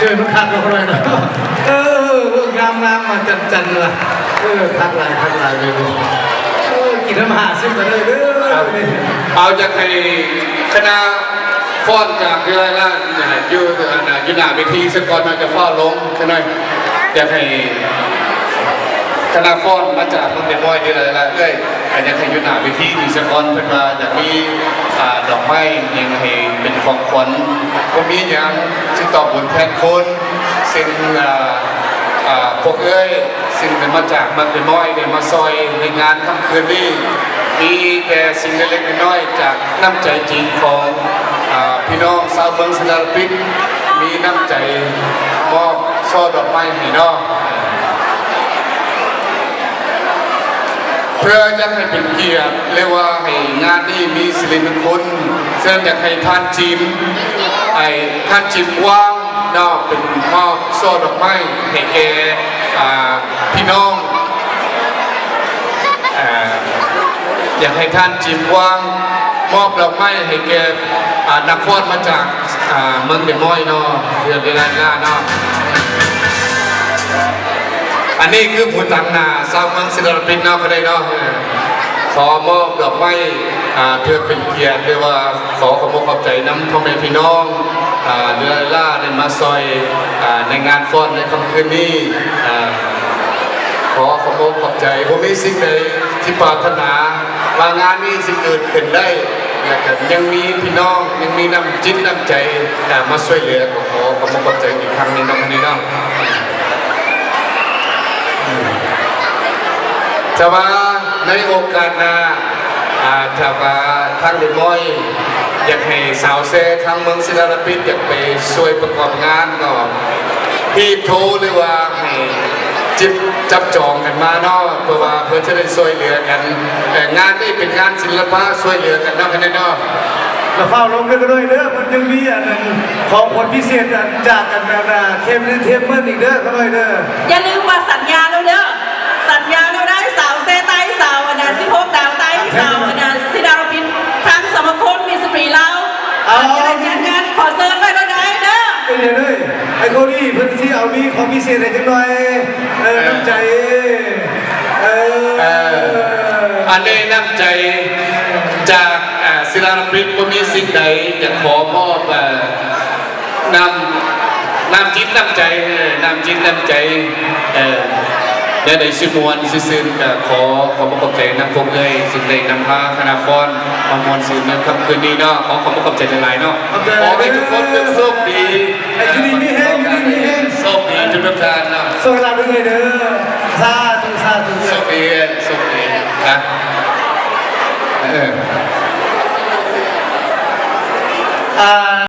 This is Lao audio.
ເອີ ມັນຄັກເນາະ ເນາະ ເອີ ງາມໆ ມາຈັນໆ ວ່າ ເອີ ຄັກຫຼາຍ ຄັກຫຼາຍເລີຍ ເອີ ກິນນ້ຳຫ້າສິບກໍໄດ້ເດີ ເອົາ ຢາກໃຫ້ຄະນະຟ້ອນຈາກວິທະຍາໄລລາດ ຢູ່ ຢູ່ໜ້າເວທີສາກ່ອນເນາະ ຈະຟ້າວລົງຈັກໜ້ອຍ ຢາກໃຫ້ຄະນະຟ້ອນມາຈາກເມືອງເດມອຍ ວິທະຍາໄລລາດ ເອື້ອຍ ກໍຢາກໃຫ້ຢູ່ໜ້າເວທີນີ້ສາກ່ອນ ເພິ່ນວ່າຢາກມີ ອ່າ ດອກໄມ້ຫຍັງໃຫ້ເປັນຂອງຂວັນ ບໍ່ມີຫຍັງ ຊິຕອບບຸນແທນຄຸນ ຊຶ່ງ ອ່າ ອ່າ ພວກເອື້ອຍ ຊຶ່ງໄດ້ມາຈາກເມືອງເດມອຍ ໄດ້ມາຊ່ອຍໃນງານຄ່ຳຄືນນີ້ ມີແຕ່ສິ່ງເລັກໆນ້ອຍໆ ຈາກນ້ຳໃຈຈິງຂອງ ອ່າ ພີ່ນ້ອງຊາວເມືອງສິລາລະປິດ ມີນ້ຳໃຈມອບຊ່ອດອກໄມ້ໃຫ້ເນາະ. ເພື່ອຢາກໃຫ້ເປັນກຽດ ຫຼືວ່າໃຫ້ງານນີ້ມີສິລິມຸງຄຸນ ເຊິ່ງຢາກໃຫ້ທ່ານຈິມ ໃຫ້ທ່ານຈິມກວາງເນາະ ເປັນມອບຊ່ອດອກໄມ້ໃຫ້ແກ່ ອ່າ ພີ່ນ້ອງ ອ່າ ຢາກໃຫ້ທ່ານຈິມກວາງມອບດອກໄມ້ໃຫ້ແກ່ ອ່າ ນັກຟ້ອນມາຈາກ ອ່າ ເມືອງເດມອຍເນາະ ເພື່ອເວລາເນາະ. ອັນນີ້ຄືຜູ້ຕາງໜ້າຊາວເມືອງສິລາລະປິດເນາະ ກໍໄດ້ເນາະ ເອີ ຂໍມອບດອກໄມ້ ອ່າ ເພື່ອເປັນກຽດ ຫຼືວ່າຂໍຂອບອົກຂອບໃຈນຳພໍ່ແມ່ພີ່ນ້ອງ ອ່າ ເວລາໄດ້ມາຊ່ອຍ ອ່າ ໃນງານຟ້ອນໃນຄ່ຳຄືນນີ້ ອ່າ ຂໍຂອບອົກຂອບໃຈ ບໍ່ມີສິ່ງໃດທີ່ປາດຖະໜາວ່າງານນີ້ຊິເກີດຂຶ້ນໄດ້ ແລະ ກໍຍັງມີພີ່ນ້ອງ ຍັງມີນ້ຳຈິດນ້ຳໃຈ ອ່າ ມາຊ່ວຍເຫຼືອ ກໍຂໍຂອບອົກຂອບໃຈອີກຄັ້ງໜຶ່ງເນາະ ຄັນນີ້ເນາະ. ຖ້າວ່າໃນໂອກາດໜ້າ ອ່າ ຖ້າວ່າທາງເດມອຍຢາກໃຫ້ສາວແຊທາງເມືອງສິລາລະປິດ ຢາກໄປຊ່ວຍປະກອບງານ ກໍຮີບໂທ ຫຼືວ່າໃຫ້ຈິບຈັບຈອງກັນມາເນາະ ເພື່ອວ່າເພິ່ນຈະໄດ້ຊ່ວຍເຫຼືອກັນ ແຕ່ງານນີ້ເປັນງານສິລະປະຊ່ວຍເຫຼືອກັນເນາະ ຄັນນີ້ເນາະ. ລະຟ້າວລົງເດີ ຂະນ້ອຍເດີ ເພິ່ນຍັງມີອັນນັ້ນ ຂອງຂວັນພິເສດ ອັນ ຈາກອັນນັ້ນນະ ເຄມ ເຄມເມີນອີກເດີ ຂະນ້ອຍເດີ. ຢ່າລືມວ່າສັນຍາແລ້ວເດີ ສັນຍາແລ້ວໄດ໋ ສາວແຊໃຕ້ ສາວອັນນະ ສິບຫົກດາວໃຕ້ ສາວອັນນະ ສິລາລະປິດ ທາງສະມາຄົມມິດສະຕຣີລາວ ເອົາ ຈະໄດ້ຈັດງານ ຂໍເຊີນໄວ້ເລີຍໄດ໋ເດີ. ເອີ ດຽວເດີ ໄອ້ໂຄນີ້ເພິ່ນຊິເອົາມີຂອງພິເສດໃຫ້ຈັກໜ່ອຍ ເອີ ເອີ ນ້ຳໃຈ ເອີ ເອີ ອັນນີ້ນ້ຳໃຈຈາກ ອ່າ ສິລາລະປິດ ບໍ່ມີສິ່ງໃດ ຢາກຂໍມອບ ເອີ ນ້ຳ ນ້ຳຈິດນ້ຳໃຈ ເອີ ນ້ຳຈິດນ້ຳໃຈ ເອີ ແນວໃດຊິມ່ວນຊິຊື່ນ ກໍຂໍຂອບອົກຂອບໃຈນຳພວກເອື້ອຍ ຊຶ່ງໄດ້ນຳພາຄະນະຟ້ອນມາມ່ວນຊື່ນໃນຄ່ຳຄືນນີ້ເນາະ. ຂໍຂອບອົກຂອບໃຈຫຼາຍໆເນາະ. ຂອບໃຈຫຼາຍເດີ. ຂໍໃຫ້ທຸກຄົນຈົງໂຊກດີ ໃຫ້ຢູ່ດີມີແຮງ ຢູ່ດີມີແຮງ ໂຊກດີທຸກໆທ່ານເນາະ. ໂຊກລາບເດີ. ສາທຸ ສາທຸ. ໂຊກດີ ໂຊກດີນະ. ເອີ ອ່າ